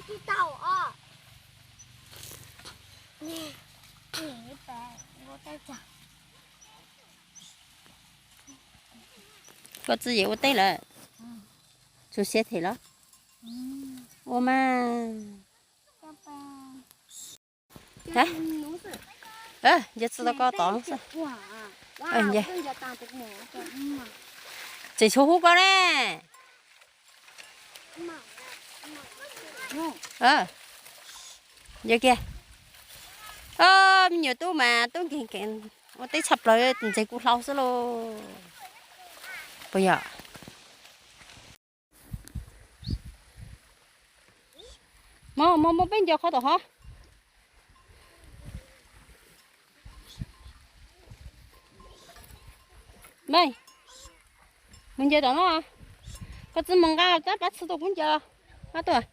Tsis tau os. Koj txij yeej ua teb lawm, tsuas siab them los ua mas. Nce txij tau koj tod xwb. Nce, tseem tshuav hub koj ne. Nce kiag. Me nyuam tub mas tub nkeeg nkees, ua teb tshaj plaws, ntxeg kuv hlau xwb lauj. Puas yog? Mog, mog, mog, peb ncaws qhov tom hov. Mej, mus ncaws tom no. Koj txij mus nqa tab pab txhij tuaj kuv ncaws. Nqa tuaj.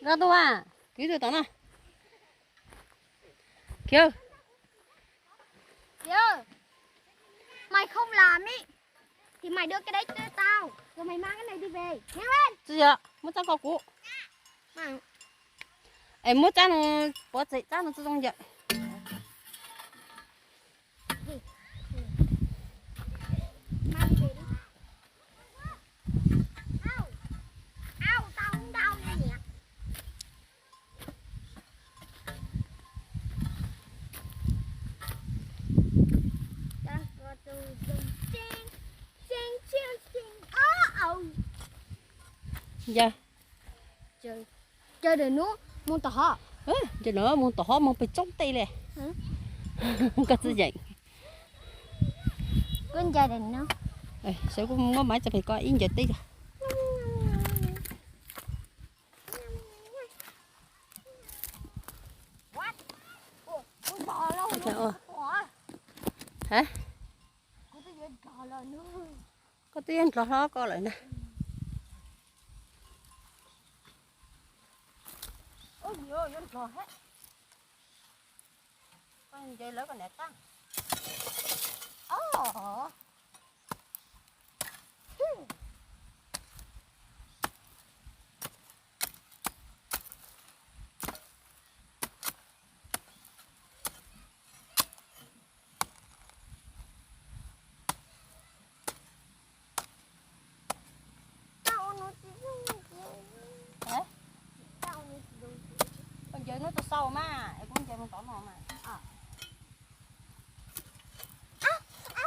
Nqa tuaj, kwv tuaj tom no. Kiv. Mày không làm ý thì mày đưa cái đấy cho tao, rồi mày mang cái này đi về, nhanh lên. Tsis yog, muab tsab koj kuv. Es muab tsab no, pov txim tsab no tsis zoo yawm. Yog. Ces mus tom hov, mus tom hov, mus pem tsob tej li. Koj txij yeem. Sawv kuv muab maiv tso pem koj ib ncaws teb. Koj twb yuav nrog hlob koj lawm na. Koj ncaws lawv koj niam tab. Koj ncaws hnub tuaj sau mas es kuv ncaws mus tod no mas.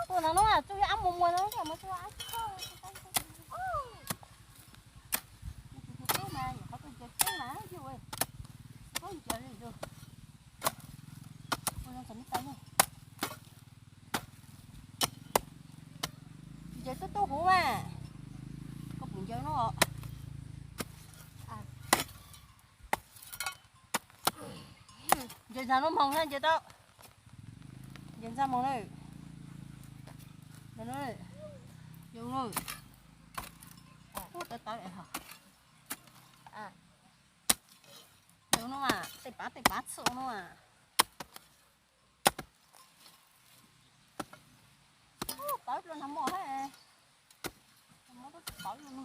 Tuaj no hnub tsuj yog ab muag muag no, mus tsuj ab tshaj. Tus tub mas nyuam qhuav tuaj ncaws teb mas yug, tsis paub ncaws li tus. Ua zoo txom nyem tau ne. Ncaws tub tub huv mas. Koj puas ncaws no? Ncaws ntxag no moog na, ncaws tau. Ncaws ntxag moog na. Ncaws no. Ub, tawv tawv ho. Ncaws no mas tej pav tej pav txhij no mas. Tawv dlua nag hmo hab. Tawv dlua no.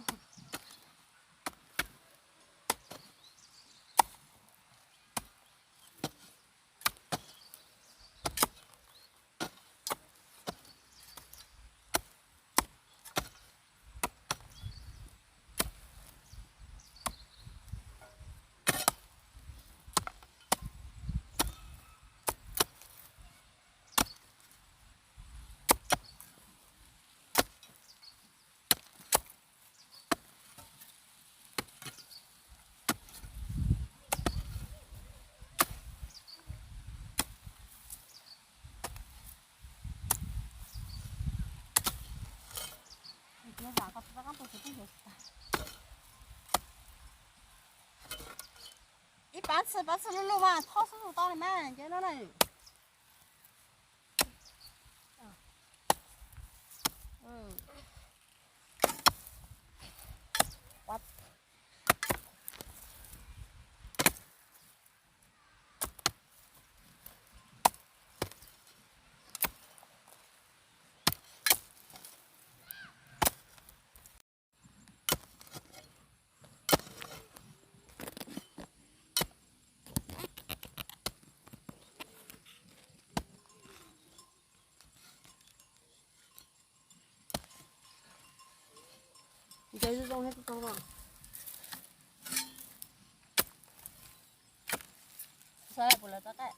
Ib pab txhij pab txhij luj luj mas thob xub tus tau li mas ncaws no na. Nce zoo zoo thiab tub tau no. Xav puas lawv tau qaij.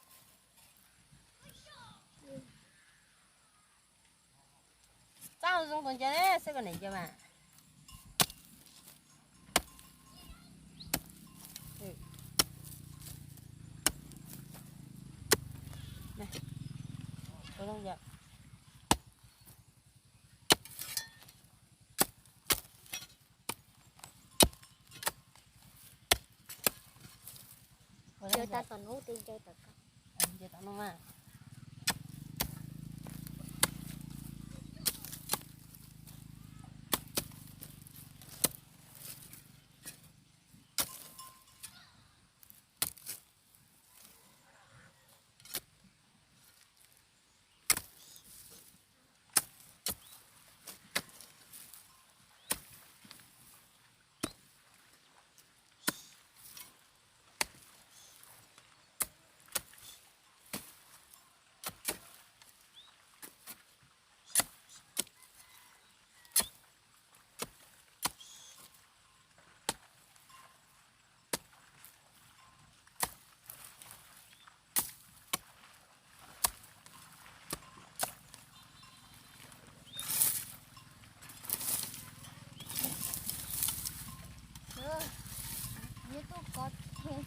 Txaj zoo tus nce ne, xwb kom niam nce mas. Nce tau tom no mas. Ub, ntsuag cov txiav,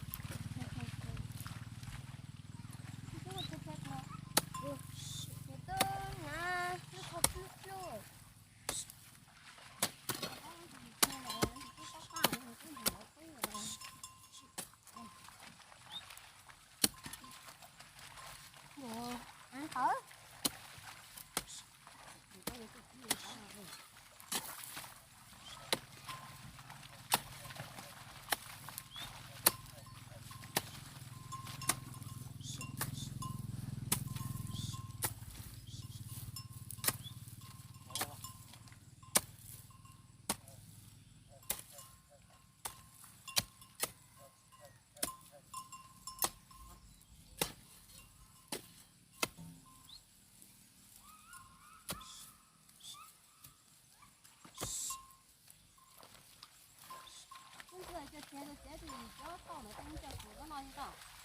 cov txiav tus yim cov tau ntawd, tej ntsuag kuv no no li tau.